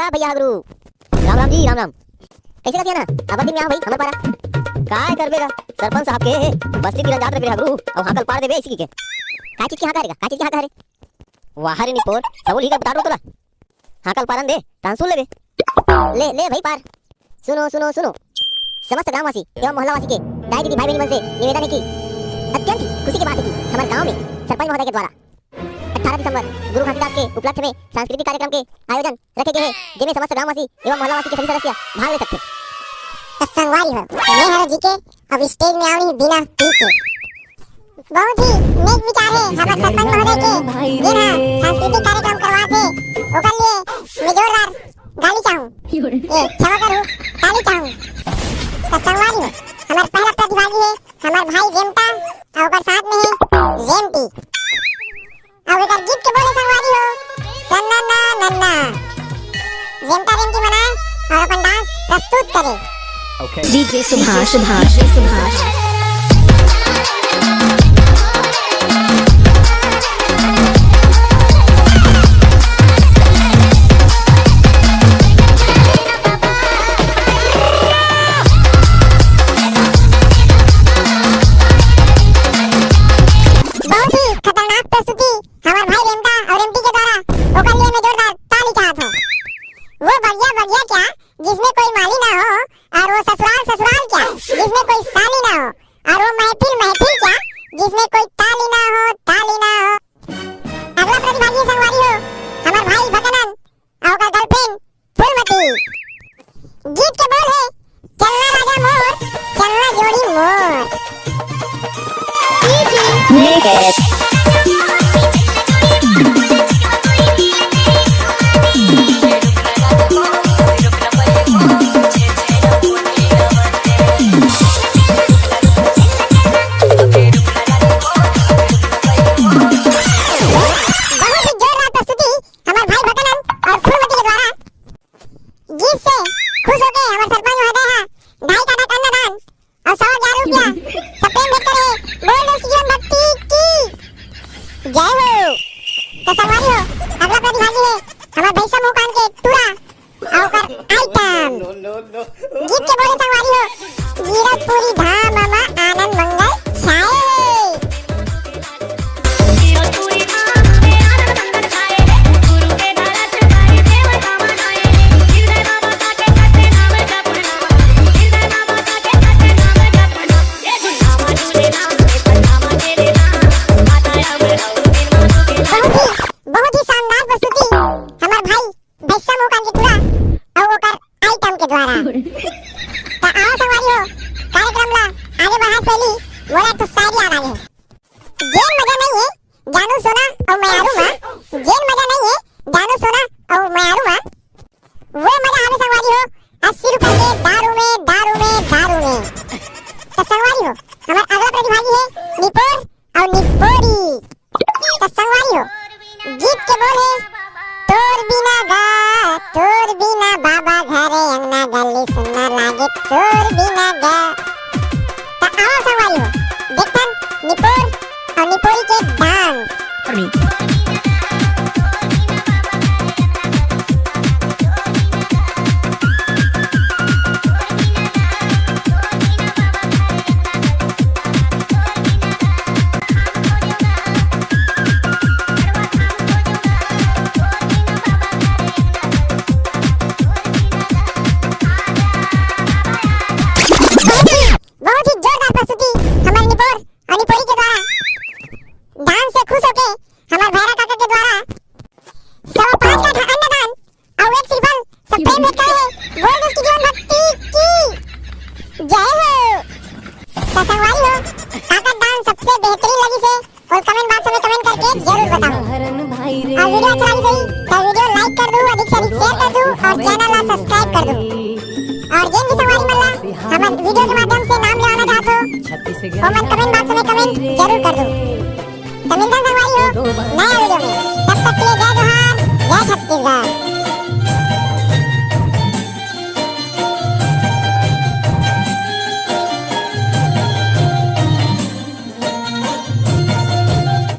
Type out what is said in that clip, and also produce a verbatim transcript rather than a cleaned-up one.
हाँ भैया हगरू, राम राम जी, राम राम। कैसे का ना? अब दिन में आ भाई हमर पारा। काय करबे गा? सरपंच साहब के बस्ती तीरन जात रहे हगरू, अउ हाकल पार देबे इसी के। का चीज के हाका रे? का चीज के हाका रे? वाह रे निपोर, सबो लिखा बता दो तोला। हाकल पारन दे, तान सुन लेबे। ले, ले भाई पार। सुनो, सुनो, सुनो। समस्त ग्रामवासी एवं मोहल्लावासी के दाई दीदी भाई बहनी मन से निवेदन है कि अत्यंत ही खुशी की बात है कि हमारे गांव में सरपंच महोदय के द्वारा अठारह दिसंबर गुरु घासीदास के उपलक्ष्य में सांस्कृतिक कार्यक्रम के आयोजन रखे गए हैं, जेमे समस्त ग्रामवासी एवं मोहल्लावासी के सभी सदस्य भाग ले सकते हैं। तो संगवारी हो, मैं हरो जीके अब स्टेज में आवनी बिना पी के। बहुत ही नेक विचार है हमर सरपंच महोदय के, जेन हा सांस्कृतिक कार्यक्रम करवात हे, ओकर लिए मैं जोरदार गाली चाहूँ। ए, क्षमा करू, ताली चाहूँ। तो संगवारी हो, हमर पहला प्रतिभागी है हमर भाई रेमटा, अउ ओकर साथ में है रेमटी। अउ एकर गीत के बोले संगवारी हो, नन्ना ना नन्ना। रेमटा रेमटी मनाए अउ अपन डांस प्रस्तुत करे। डीजे सुभाष, सुभाष, सुभाष। बहुत ही खतरनाक प्रस्तुति हमर भाई रेमटा अउ रेमटी के द्वारा, ओकर लिए मैं जोरदार ताली चाहत हूँ। वो बढ़िया बढ़िया क्या, जिसमें कोई माली ना हो, और वो ससुराल ससुराल क्या, जिसमें कोई साली ना हो, और वो महफिल महफिल क्या, जिसमें कोई ताली ना हो, ताली ना हो। अगला प्रतिभागी संगवारी हो, हमर भाई भगनन अउ ओकर गर्लफ्रेंड फूलमती। गीत के बोल है, चलना राजा मोर, चलना जोड़ी मोर। बहुत ही जोरदार प्रस्तुति हमर भाई भगनन अउ फूलमती के द्वारा। गीत से खुश होके हमर सरपंच महोदय हा ढाई काठा अन्नदान अउ सौ हजार रुपया सब प्रेम भेंट करे। बोल दो जीवन भक्ति की जय हो। तो संगवारी हो, अगला प्रतिभागी है हमर भैसा मुकान के टूरा अउ ओकर आइटम। गीत के बोले संगवारी हो, गिरतपुरी धाम मा आनंद मंगल छाए। बहुत ही, बहुत ही शानदार प्रस्तुति हमर भाई भैसा मुकान के टूरा अउ ओकर आइटम के द्वारा। त आओ संगवारी हो, कार्यक्रम ला आगे बढ़ात पहली मोला तो शायरी याद आ गे। जेन मजा नहीं है जानू सोना अउ मयारू मा, जेन मजा नहीं है जानू सोना अउ मयारू मा, वो मजा आवे संगवारी हो अस्सी रुपए के दारू में, दारू में, दारू में। तो संगवारी हो, हमर अगला प्रतिभागी है निपोर अउ निपोरी। तो संगवारी हो, गीत के बोल है, तोर बिना गा, तोर बिना बाबा घरे अंगना गली सुन्ना लागे, तोर बिना गा। तो आओ संगवारी हो, देखन निपोर अउ निपोरी के डांस। बहुत ही जोरदार प्रस्तुति हमर निपोर अउ निपोरी के द्वारा। डांस से खुश होके हमर भैरा काका के द्वारा सवा पाँच काठा अन्नदान अउ एक श्रीफल सब प्रेम भेंट करे हे। बोल दो जीवन भक्ति की जय हो। तो संगवारी हो, काकर डांस सबसे बेहतरीन लगी से और कमेंट बॉक्स में कमेंट करके जरूर बताओ। और वीडियो अच्छा लगी गई तो वीडियो लाइक कर दो, अधिक से अधिक शेयर कर दो और चैनल ला सब्सक्राइब कर दो। और जेन भी संगवारी मन ला हमर वीडियो के माध्यम से नाम लेवाना चाहत हो, ओमन कमेंट बॉक्स में कमेंट जरूर कर दो। तो मिलता संगवारी हो नए